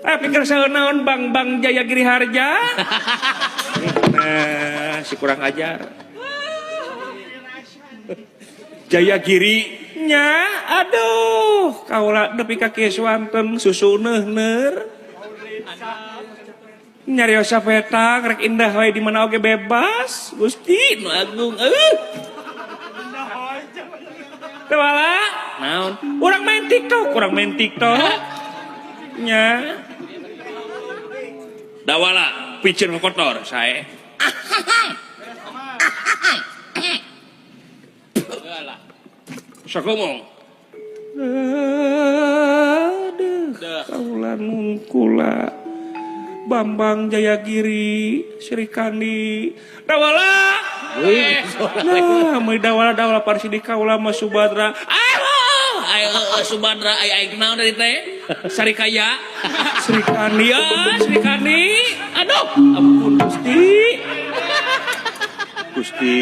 Pikir naon Bang Bang Jaya Giri Harja. Nah, si kurang ajar. Jaya Giri nya aduh kaula nepi ka kieu swanten susu neuhneur. Nyariosa petang rek indah wae di mana oge bebas. Gusti nu agung eueuh. Teu wala naon? Urang main TikTok, urang main TikTok. Nya. Dawala piceun kotor sae. Sok ngomong. Aduh, kaula nungkula. Bambang Jayagiri, Sri Kandi, Dawala. Nah, meuli dawala dawala parsi di kaula mah Subadra. Ayo, ayo Subadra, ayo aing naon dari teh? Sarikaya, Sri Kandi, ah, Sri Kandi. Aduh, ampun Gusti. Gusti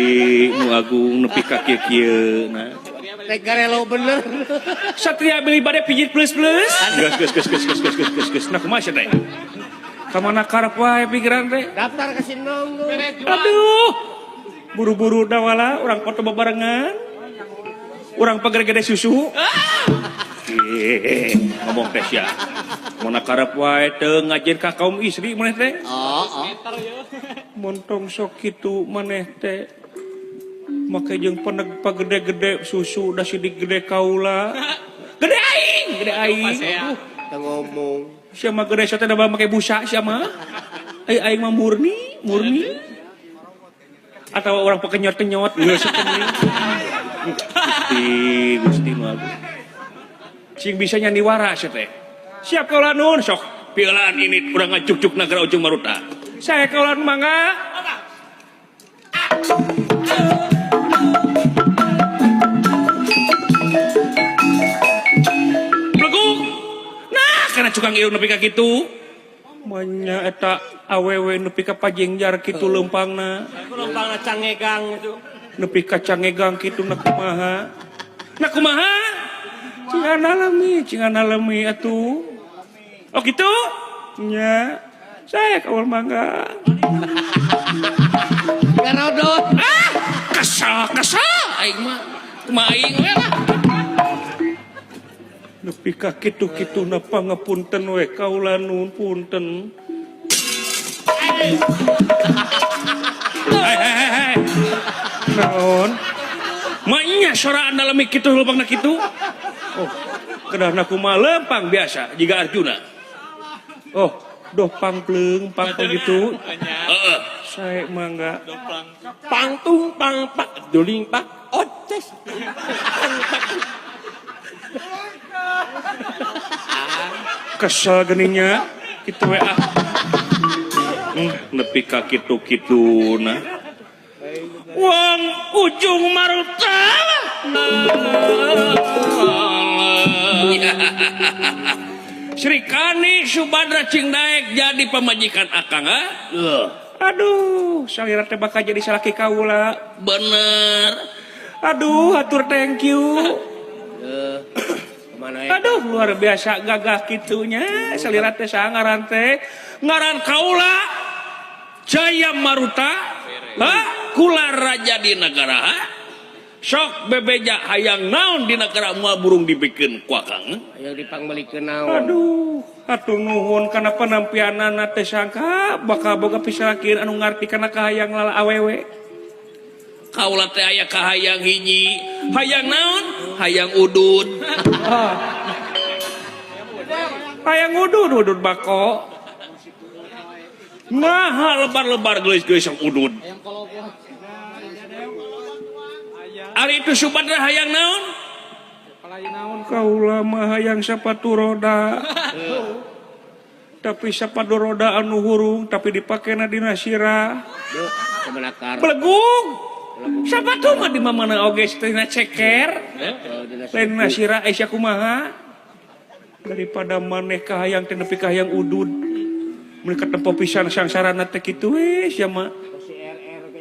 nu agung nepi ka kieu-kieu nah. Rek garelo bener. Satria beli bade pijit plus plus. Geus geus geus geus geus geus geus geus. Nah kumaha sia teh? Ka mana karep wae pikiran teh? Daftar ke Sinong. Aduh. Buru-buru dawala urang foto babarengan. Urang pagede susu. Ngomong teh sia. Mana karep wae teu ngajin ka kaum istri maneh teh? Oh, oh. Montong sok kitu maneh teh. Make jeung peneg pagede-gede susu da sidik gede kaula. Gede aing, gede aing. Teu ngomong. Sia mah gede teh da make busa sia mah. Ai aing mah murni, murni. Atau orang pekenyot-kenyot geus sakenyot. Gusti, Gusti nu agung. Cing bisa nyandiwara sia teh. Siap kaula nun sok. Pieulaan ini urang ngacuk-cuk nagara Ujung Maruta. Saya kaula mangga. Pleguk. Nah, karena cukang irung nepi ka kitu. Manya eta awewe nepi ka pajengjar kitu leumpangna. Leumpangna cangegang itu. Nepi ka cangegang kitu na kumaha. Na kumaha? Cingan alami, cingan alami atuh. Oh kitu? Nya. Saya kaul mangga. Garodot. Ah, kesal kesal aing mah. Kumaha aing we lah. Nepi ka kitu-kitu na pangapunten we kaula nun punten. Hei hei hei hei. Naon? Maenya sora anda lemi kitu leumpangna kitu. Oh, kedahna kumaha leumpang biasa jiga Arjuna. Oh, doh pangpleung pangpleung gitu. Heeh. Sae mangga. Pangtung pangpak duling pak oces. Kesel geningnya kitu we ah. Nepi ka kitu-kitu nah. Wong Ujung Maruta. Sri Kandi Subadra cing daek jadi pamajikan akang ah. Aduh, salira teh bakal jadi salaki kaula. Bener. Aduh, hatur thank you. Aduh, luar biasa gagah kitunya. Salira teh saha ngaran teh? Ngaran kaula Jaya Maruta, ha? Kula raja di negara ha? Sok bebeja hayang naon di negara moal burung dibikeun ku akang. Hayang dipangmeulikeun naon. Aduh, hatur nuhun kana panampianana teh sangka bakal boga pisalakeun anu ngarti kana kahayang lala awewe. Kaula teh aya kahayang hiji, hayang naon? Hayang udud. Hayang udud, udud bako. Nah, lebar-lebar geulis-geulis yang udud. Ari itu Subadra hayang naon? Kaula mah hayang sapatu roda. Tapi sapatu roda anu hurung tapi dipakena dina sirah. Belegug. Sapatu mah di mana oge tina ceker. Lain dina sirah aya kumaha? Daripada maneh kahayang teh nepi ka hayang udud. Mun katempo pisan sangsarana teh kitu we sia mah.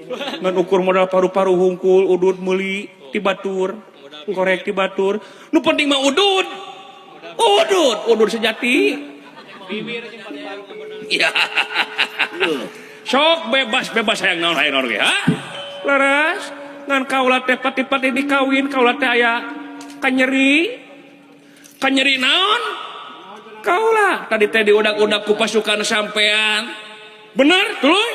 Ngan ukur modal paru-paru hungkul udud meuli ti batur, korek ti batur. Nu penting mah udud. Udud, udud sejati. Ya. Sok bebas-bebas hayang naon hayang naon ge, ha? Leres, ngan kaula teh pati-pati dikawin kaula teh aya kanyeri. Kanyeri naon? Kaula tadi teh diudak-udak ku pasukan sampean. Bener, tuluy?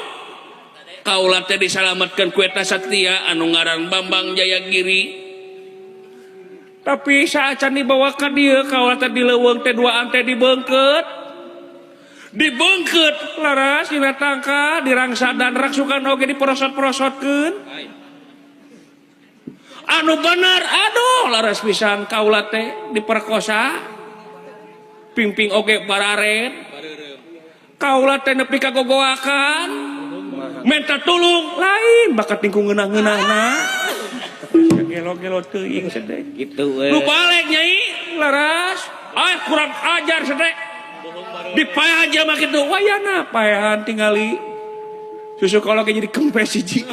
Kaula teh disalametkeun ku eta satria anu ngaran Bambang Jayagiri. Tapi saacan dibawa ka dieu kaula teh di leuweung teh duaan teh dibeungkeut. Dibeungkeut laras dina tangka dirangsa dan raksukan oge diperosot-perosotkeun. Anu bener aduh laras pisan kaula teh diperkosa. Pingping oge barared. Kaula teh nepi ka gogoakan. Minta tulung lain bakat tingkung ngeunah-ngeunahna. Gelo-gelo teuing sedek. Gitu we. Nu balik nyai laras. Ah kurang ajar sedek. Dipaehan jelema kitu wayana paehan tingali. Susu kalau jadi kempes hiji.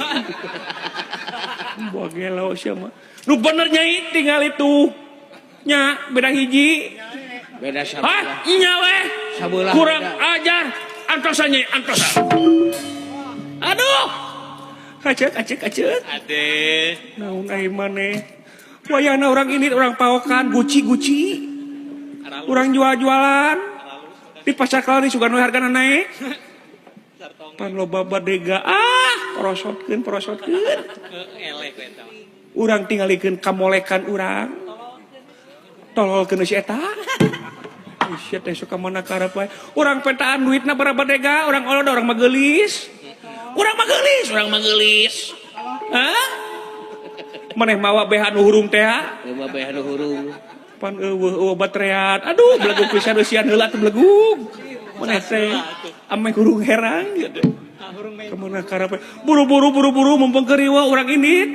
Buah gelo sia mah. Nu bener nyai tingali tuh. Nya beda hiji. Beda sabelah. Hah? Nya we. Sabelah Kurang beda. ajar. Antosan nyai antosan. Aduh. Kacet kacet kacet. Ade. Naon ai maneh. Wayana orang ini orang paokan guci-guci. Orang jual-jualan. Di pasar kalari sugan we hargana naik. Pan loba badega ah porosotkeun porosotkeun. Urang tingalikeun kamolekan urang. Tololkeun si eta. Sia teh suka mana karep wae. Urang petaan duitna bara badega, urang olod urang mah geulis. Urang mah geulis, urang mah geulis. Hah? Maneh mawa BH nu hurung teh ha? Mawa BH nu hurung. Pan eueuh eueuh baterean. Aduh belegug pisan eusian heula teh belegug. Maneh teh ameh hurung herang gitu. Kemana karep buru-buru buru-buru mumpung keur riweuh urang indit.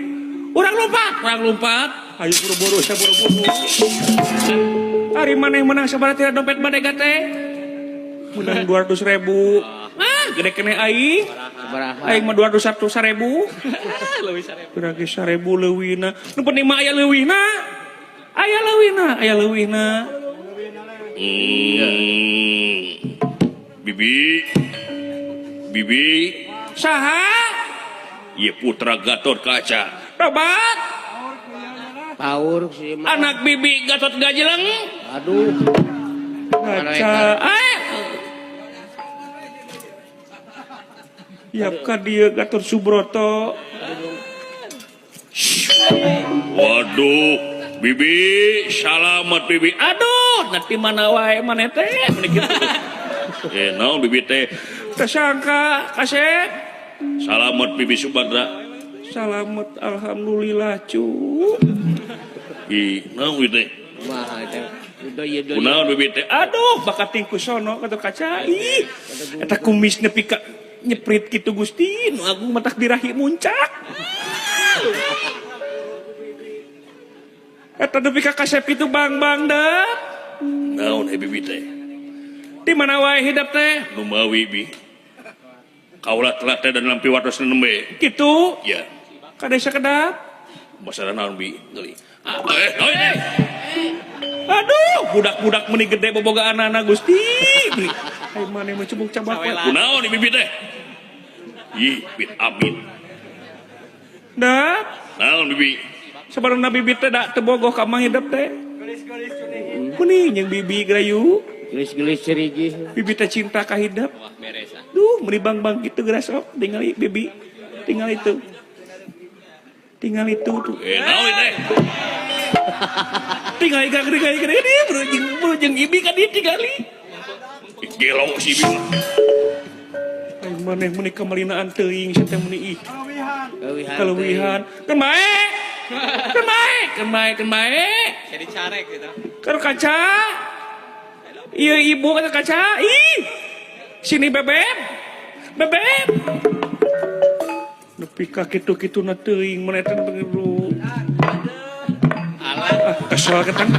Urang lompat, urang lompat. Ayo buru-buru sia buru-buru. Ari maneh menang sabaraha tina dompet badega teh? Menang 200.000. Ah, gede keneh aing. Sabaraha? Aing mah 201.000. Leuwih 1.000. Berarti 1.000 leuwihna. Nu penting mah aya leuwihna. Aya leuwihna, aya leuwihna. Bibi. Bibi. Saha? Ieu putra Gatot Kaca. Tobat. Paur si mah. Anak bibi Gatot Gajeleng. Aduh. Kaca. Eh. Yap ka dieu Gatot Subroto. Waduh, bibi, salamat bibi. Aduh, nanti mana wae maneh teh meni kitu. Naon bibi teh? Tersangka kasep. Salamat bibi Subadra. Salamat alhamdulillah cu. Ih, naon bibi teh? Kumaha teh? Udah ieu deui. Kunaon bibi teh? Aduh, bakat tingku sono kata kaca. Ih, eta kumis nepi ka nyeprit kitu Gusti, nu agung matak birahi muncak. Eta nepi ka kasep kitu bang-bang da. Naon he bibi teh? Di mana wae hidep teh? Numawi bi. Kaula telah teh dan lampi watos nembe. Kitu? Ya. Ka desa kedap. Masalah naon bi? Geuli. Naon teh? Aduh, budak-budak meni gede bobogaan anak Gusti. Ai maneh mah cubuk cabak wae. Kunaon di bibi teh? Ih, bit amin. Da, naon bibi? Sabarna bibi teh da teu bogoh ka mang hidep teh. Kuning jeung bibi gerayu. Gelis-gelis cerigih. Bibi teh cinta ka hidep. Wah, beres ah. Duh, meni bang-bang kitu geura sok tingali bibi. Tinggal itu. Tinggal itu tuh. Naon teh? Tinggal ikan tinggal ikan ini berujung ibi kan dia tinggali. Gelo si ibi mah. Ai maneh meni kamalinaan teuing sia teh meni ih. Kaleuwihan. Kaleuwihan. Keun bae. Keun bae, keun bae, keun bae. Jadi carek gitu. Keur kaca. Ieu ibu kata kaca. Ih. Sini bebeb. Bebeb. Nepi ka kitu-kituna teuing maneh teh begitu. Alah. Ah, kesel ketang.